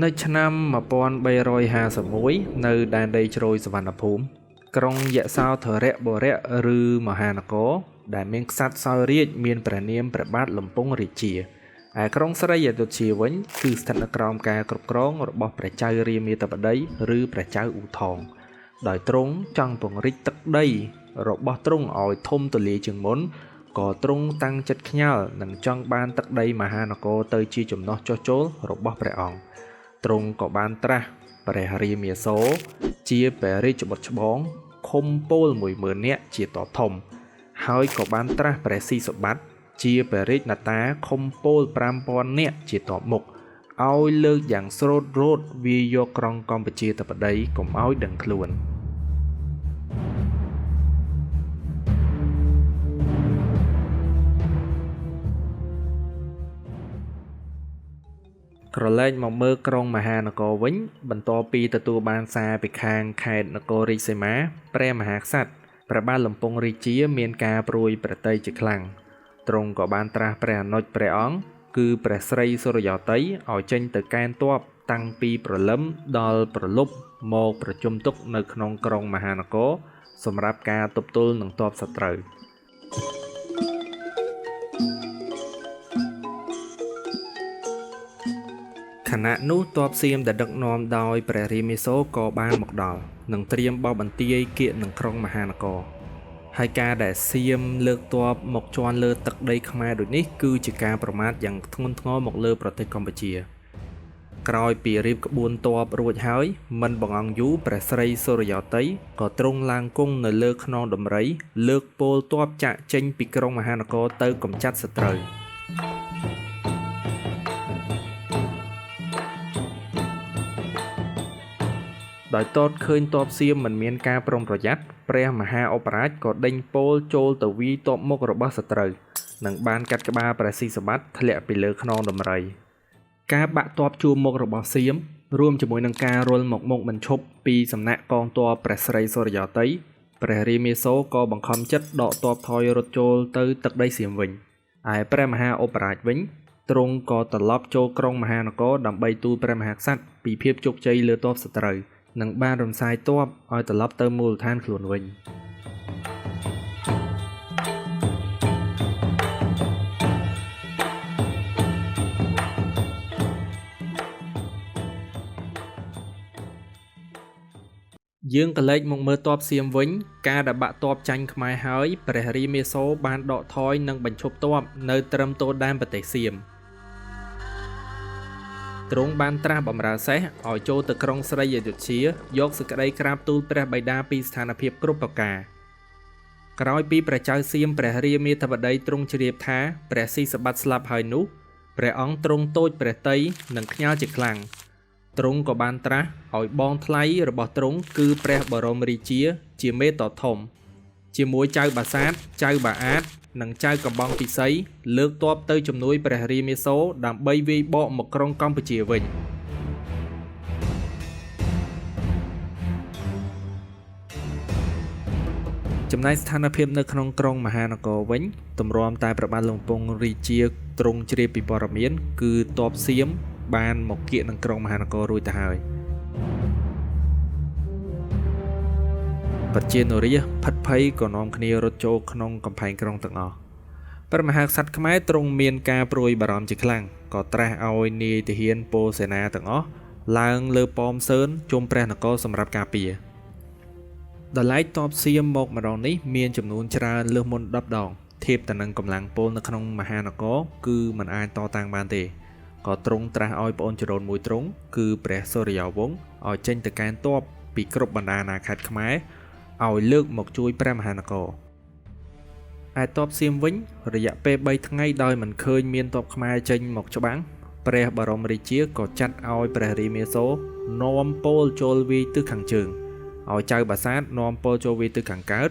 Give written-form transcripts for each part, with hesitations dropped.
នៅឆ្នាំ1351នៅដែនដីជ្រោយសុវណ្ណភូមិក្រុងយសោធរបុរៈឬមហានគរដែលមានក្សត្រសោយរាជមានព្រះនាមព្រះបាទលំពង្សរាជាឯក្រុងស្រីអយុធ្យាវិញគឺស្ថិតនៅក្រោមការគ្រប់គ្រងរបស់ព្រះចៅរាមាធិបតីឬព្រះចៅអ៊ូថងដោយទ្រង់ចង់ពង្រីកទឹកដីរបស់ទ្រង់ឲ្យធំទូលាយជាងមុនក៏ទ្រង់តាំងចិត្តខ្ញាល់និងចង់បានទឹកដីមហានគរទៅជាចំណោះចុះចូលរបស់ព្រះអង្គទ្រង់ក៏បានត្រាស់ព្រះរាមាសូរជាព្រះរាជបុត្រច្បងឃុំពល10000នាក់ជាតបធំហើយក៏បានត្រាស់ព្រះស៊ីសុបត្តិជាព្រះរាជណតាឃុំពល5000នាក់ជាតបមុខឲ្យលើកយ៉ាងស្រូតរោតវាយកក្រុងកម្ពុជាធិបតីកុំឲ្យដឹងខ្លួនក្រឡេកមកមើលក្រុងមហានគរវិញបន្ទាប់ពីទទួលបានសារពីខាងខេត្តនគររាជសីមាព្រះមហាក្សត្រព្រះបាទលំពង្សរាជាមានការព្រួយព្រះទ័យជាខ្លាំងទ្រង់ក៏បានត្រាស់ព្រះអនុជព្រះអង្គគឺព្រះស្រីសុរិយោទ័យឲ្យចេញទៅកែនទ័ពតាំងពីព្រលឹមដល់ព្រលប់មកប្រជុំទុកនៅក្នុងក្រុងមហានគរសម្រាប់ការទប់ទល់នឹងទ័ពសត្រូវខណៈនោះទ័ពសៀមដែលដឹកនាំដោយព្រះរាមាសូរក៏បានមកដល់និងត្រៀមបោះបន្ទាយគៀកនឹងក្រុងមហានគរហើយការដែលសៀមលើកទ័ពមកជន់លើទឹកដីខ្មែរដូចនេះគឺជាការប្រមាថយ៉ាងធ្ងន់ធ្ងរមកលើប្រទេសកម្ពុជាក្រោយពីរៀបក្បួនទ័ពរួចហើយមិនបង្អង់យូរព្រះស្រីសុរិយោទ័យក៏ទ្រង់ឡើងគង់នៅលើខ្នងដំរីលើកពលទ័ពចាក់ចេញពីក្រុងមហានគរទៅកម្ចាត់សត្រូវដោយតតឃើញទ័ពសៀមមិនមានការប្រុងប្រយ័ត្នព្រះមហាឧបរាជក៏ដេញពោលចូលទៅវាយទ័ពមុខរបស់សត្រូវនិងបានកាត់ក្បាលព្រះស៊ីសម្បត្តិធ្លាក់ពីលើខ្នងដំរីការបាក់ទ័ពជួរមុខរបស់សៀមរួមជាមួយនឹងការរុលមកមុខមិនឈប់ពីសំណាក់កងទ័ពព្រះស្រីសុរិយោទ័យព្រះរាមាសូរក៏បង្ខំចិត្តដកទ័ពថយរត់ចូលទៅទឹកដីសៀមវិញឯព្រះមហាឧបរាជវិញទ្រង់ក៏ត្រឡប់ចូលក្រុងមហានគរដើម្បីទូលព្រះមហាក្សត្រពីភាពជោគជ័យលើទ័ពសត្រូវនិងបានរំសាយទ័ពឲ្យត្រឡប់ទៅមូលដ្ឋានខ្លួនវិញយើងក៏លេចមកមើលទ័ពសៀមវិញការដែលបាក់ទ័ពចាញ់ខ្មែរហើយព្រះរាមាសូរបានដកថយនិងបញ្ឈប់ទ័ពនៅត្រឹមទល់ដែនប្រទេសសៀមទ្រង់បានត្រាស់បម្រើសេះឲ្យចូលទៅក្រុងស្រីអយុធ្យាយកសេចក្តីក្រាបទូលព្រះបិតាពីស្ថានភាពគ្រប់ប្រការក្រោយពីព្រះចៅសៀមព្រះរាមាធិបតីទ្រង់ជ្រាបថាព្រះស៊ីសម្បត្តិស្លាប់ហើយនោះព្រះអង្គទ្រង់តូចព្រះទ័យនិងខ្ញាល់ជាខ្លាំងទ្រង់ក៏បានត្រាស់ឲ្យបងថ្លៃរបស់ទ្រង់គឺព្រះបរមរាជាជាមេតធំជាមួយចៅបាសាទចៅបាអាតនិងចៅកំបងពិសីលើកទ័ពទៅជំនួយព្រះរាមាសូរដើម្បីវាយបកមកក្រុងកម្ពុជាវិញចំណែកស្ថានភាពនៅក្នុងក្រុងមហានគរវិញទម្រាំតែព្រះបាទលំពង្សរាជាទ្រង់ជ្រាបពីព័ត៌មានគឺទ័ពសៀមបានមកគៀកនឹងក្រុងមហានគររួចទៅហើយប្រជានរាជភិតភ័យក៏នាំគ្នារត់ចូលក្នុងកំពែងក្រុងទាំងអស់ព្រះមហាក្សត្រខ្មែរទ្រង់មានការព្រួយបារម្ភជាខ្លាំងក៏ត្រាស់ឲ្យនាយទាហានពលសេនាទាំងអស់ឡើងលើប៉មសឺនជុំព្រះនគរសម្រាប់ការពារដោយឡែកទ័ពសៀមមកម្ដងនេះមានចំនួនច្រើនលើសមុន10ដងធៀបទៅនឹងកម្លាំងពលនៅក្នុងមហានគរគឺមិនអាចតតាំងបានទេក៏ទ្រង់ត្រាស់ឲ្យប្អូនចរូនមួយទ្រង់គឺព្រះសុរិយោវង្សឲ្យចេញទៅកែនទ័ពពីគ្រប់បណ្ដាអាណាខេត្តខ្មែរឲ្យលើកមកជួយព្រះមហានគរឯទ័ពសៀមវិញរយៈពេល3ថ្ងៃដោយមិនឃើញមានទ័ពខ្មែរចេញមកច្បាំងព្រះបរមរាជាក៏ចាត់ឲ្យព្រះរាមាសូរនាំពលចូលវាយទិសខាងជើងឲ្យចៅបាសាទនាំពលចូលវាយទិសខាងកើត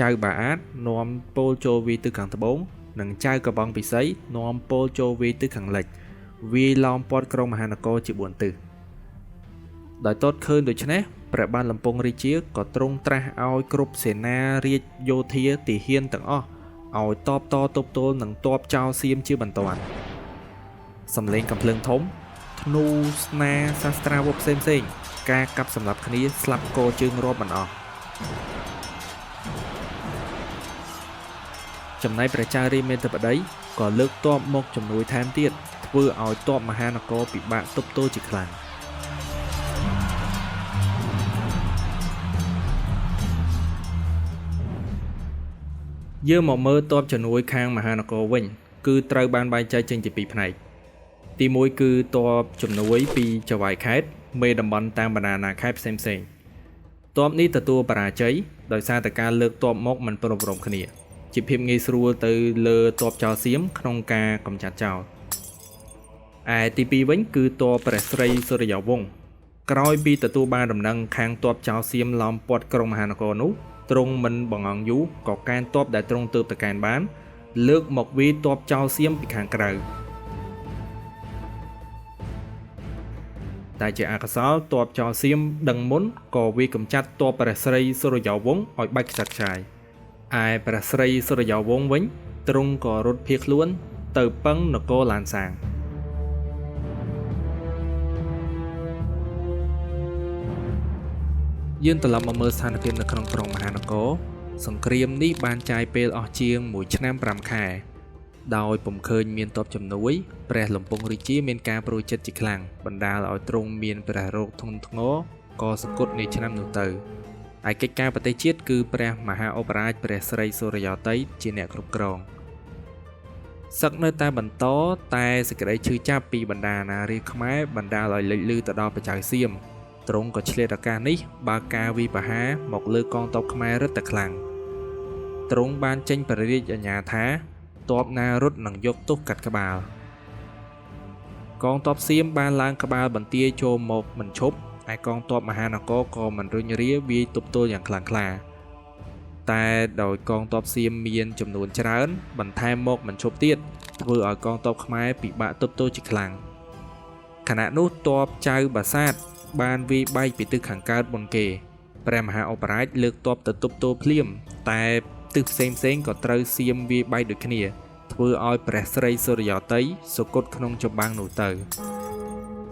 ចៅបាអាតនាំពលចូលវាយទិសខាងត្បូងនិងចៅកបងពិសីនាំពលចូលវាយទិសខាងលិចវាយឡោមព័ទ្ធក្រុងមហានគរជា4ទិសដោយតតឃើញដូច្នេះព្រះបាទលំពង្សរាជាក៏ទ្រង់ត្រាស់ឲ្យគ្រប់សេនារាជយោធាទាហានទាំងអស់ឲ្យតបតទប់ទល់នឹងទ័ពចោរសៀមជាបន្ទាន់សំឡេងកំភ្លើងធំ ធ្នូស្នាសាស្ត្រាវុធផ្សេងៗការកាប់សម្លាប់គ្នាស្លាប់កជើងរាប់មិនអស់ចំណែកព្រះចៅរាមាធិបតីក៏លើកទ័ពមកជំនួយថែមទៀតធ្វើឲ្យទ័ពមហានគរពិបាកទប់ទល់ជាខ្លាំងយើងមកមើលទ័ពជំនួយខាងមហានគរវិញគឺត្រូវបានបែងចែកចេញជាពីរផ្នែកទី1គឺទ័ពជំនួយពីចៅហ្វាយខេត្តមេតំបន់តាមបណ្ដាណាខេត្តផ្សេងៗទ័ពនេះទទួលបរាជ័យដោយសារតែការលើកទ័ពមកមិនព្រមៗគ្នាជាភាពងាយស្រួលទៅលើទ័ពចោលសៀមក្នុងការកម្ចាត់ចោលឯទី2វិញគឺទ័ពព្រះស្រីសុរិយោវង្សក្រោយពីទទួលបានដំណឹងខាងទ័ពចោលសៀមឡោមព័ទ្ធក្រុងមហានគរនោះទ្រង់មិនបង្អង់យូរក៏កែនទ័ពដែលទ្រង់ទើបតកែនបានលើកមកវាយទ័ពចោលសៀមពីខាងក្រៅតែជាអកុសលទ័ពចោលសៀមដឹងមុនក៏វាយកម្ចាត់ទ័ពព្រះស្រីសុរិយោវង្សឲ្យបែកខ្ចាត់ខ្ចាយឯព្រះស្រីសុរិយោវង្សវិញទ្រង់ក៏រត់ភៀសខ្លួនទៅពឹងនគរឡានសាងយើងត្រឡប់មកមើលស្ថានភាពនៅក្នុងក្រុងមហានគរសង្គ្រាមនេះបានចាយពេលអស់ជាង1ឆ្នាំ5ខែដោយពុំឃើញមានទ័ពជំនួយព្រះលំពង្សរាជាមានការព្រួយចិត្តជាខ្លាំងបណ្ដាលឲ្យទ្រង់មានព្រះរោគធ្ងន់ធ្ងរក៏សគត់នៃឆ្នាំនោះទៅឯកិច្ចការប្រទេសជាតិគឺព្រះមហាឧបរាជព្រះស្រីសុរិយោទ័យជាអ្នកគ្រប់គ្រងសឹកនៅតែបន្តតែសេចក្តីឈឺចាប់ពីបណ្ដាណារាខ្មែរបណ្ដាលឲ្យលេចលឺទៅដល់ព្រះចៅសៀមទ្រង់ក៏ឆ្លៀតឱកាសនេះបើកការវិបហាមកលើកងទ័ពខ្មែររឹតតែខ្លាំងទ្រង់បានចេញព្រះរាជអាជ្ញាថាទ័ពណារត់នឹងយកទោសកាត់ក្បាលកងទ័ពសៀមបានឡើងក្បាលបន្ទាយចូលមកមិនឈប់ឯកងទ័ពមហានគរក៏មិនរុញរាវាយទប់ទល់យ៉ាងខ្លាំងក្លាតែដោយកងទ័ពសៀមមានចំនួនច្រើនបន្ថែមមកមិនឈប់ទៀតធ្វើឲ្យកងទ័ពខ្មែរពិបាកទប់ទល់ជាខ្លាំងខណៈនោះទ័ពចៅបាសាទបានវាយបែកពីទិសខាងកើតមុនគេព្រះមហាឧបរាជលើកទ័ពទៅទប់ទល់ភ្លាមតែទិសផ្សេងៗក៏ត្រូវសៀមវាយបែកដូចគ្នាធ្វើឲ្យព្រះស្រីសុរិយោទ័យសុគតក្នុងចម្បាំងនោះទៅ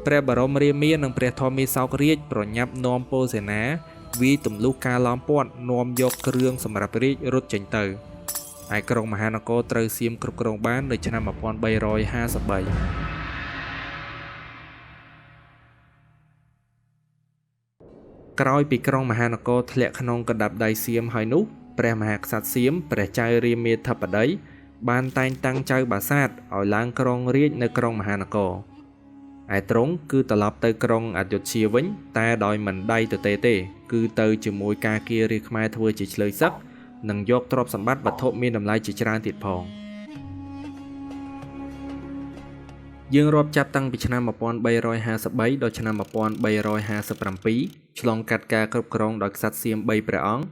ព្រះបរមរាមានិងព្រះធម្មាសោករាជប្រញាប់នាំពលសេនាវាយទម្លុះការឡោមព័ទ្ធនាំយកគ្រឿងសម្រាប់រាជរត់ចេញទៅឯក្រុងមហានគរត្រូវសៀមគ្រប់គ្រងបាននៅឆ្នាំ1353ក្រោយពីក្រុងមហានគរធ្លាក់ក្នុងកណ្ដាប់ដៃសៀមហើយនោះព្រះមហាក្សត្រសៀមព្រះចៅរាមាធិបតីបានតែងតាំងចៅបាសាទឲ្យឡើងគ្រងរាជ្យនៅក្រុងមហានគរឯទ្រង់គឺត្រឡប់ទៅក្រុងអយុធ្យាវិញតែដោយមិនដៃទៅទេគឺទៅជាមួយការគារាជខ្មែរធ្វើជាឆ្លើយសឹកនិងយកទ្រព្យសម្បត្តិវត្ថុមានតម្លៃជាច្រើនទៀតផងយើងរាប់ចាប់តាំងពីឆ្នាំ1353ដល់ឆ្នាំ1357ឆ្លងកាត់ការគ្រប់គ្រងដោយក្សត្រសៀម3ព្រះអង្គ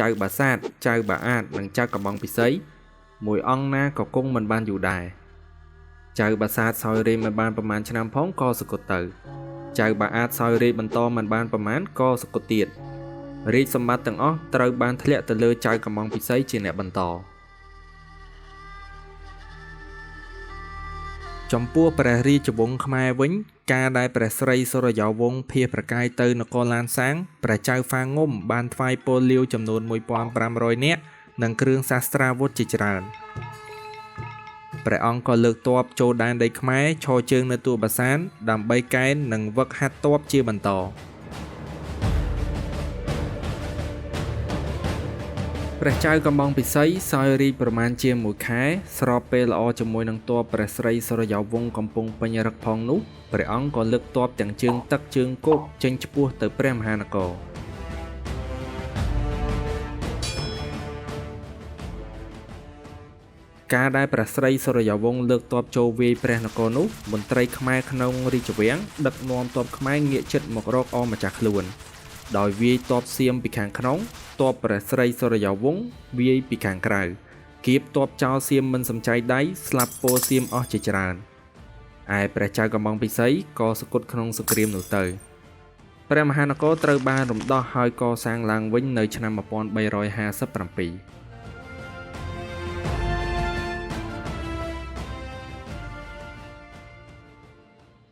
ចៅបាសាទចៅបាអាតនិងចៅកំបងពិសីមួយអង្គណាក៏គង់មិនបានយូរដែរចៅបាសាទសោយរាជមិនបានប្រមាណឆ្នាំផងក៏សគត់ទៅចៅបាអាតសោយរាជបន្តមិនបានប្រមាណក៏សគត់ទៀតរាជសម្បត្តិទាំងអស់ត្រូវបានធ្លាក់ទៅលើចៅកំបងពិសីជាអ្នកបន្តចំពោះព្រះរាជវង្សខ្មែរវិញការដែលព្រះស្រីសុរិយោវង្សភៀសប្រកាយទៅនគរឡានសាងព្រះចៅហ្វាងុំបានថ្វាយពលលាវចំនួន1500នាក់និងគ្រឿងសាស្ត្រាវុធជាច្រើនព្រះអង្គក៏លើកទ័ពចូលដែនដីខ្មែរឈរជើងនៅទួលបាសានដើម្បីកែននិងវឹកហាត់ទ័ពជាបន្តព្រះចៅកំបងពិសីសោយរាជប្រមាណជាមួយខែស្របពេលល្អជាមួយនឹងទ័ពព្រះស្រីសុរិយោវង្សកំពុងពេញរឹកផងនោះព្រះអង្គក៏លើកទ័ពទាំងជើងទឹកជើងគោកចេញឆ្ពោះទៅព្រះមហានគរការដែលព្រះស្រីសុរិយោវង្សលើកទ័ពចូលវាយព្រះនគរនោះមន្ត្រីខ្មែរក្នុងរាជវាំងដឹកនាំទ័ពខ្មែរងាកចិត្តមករកអម្ចាស់ខ្លួនដោយវាយទ័ពសៀមពីខាងក្នុងទ័ពព្រះស្រីសុរិយោវង្សវាយពីខាងក្រៅគៀបទ័ពចោលសៀមមិនសំចៃដៃស្លាប់ពលសៀមអស់ជាច្រើនឯព្រះចៅកំបងពិសីក៏សគត់ក្នុងសង្គ្រាមនោះទៅព្រះមហានគរត្រូវបានរំដោះហើយកសាងឡើងវិញនៅឆ្នាំ1357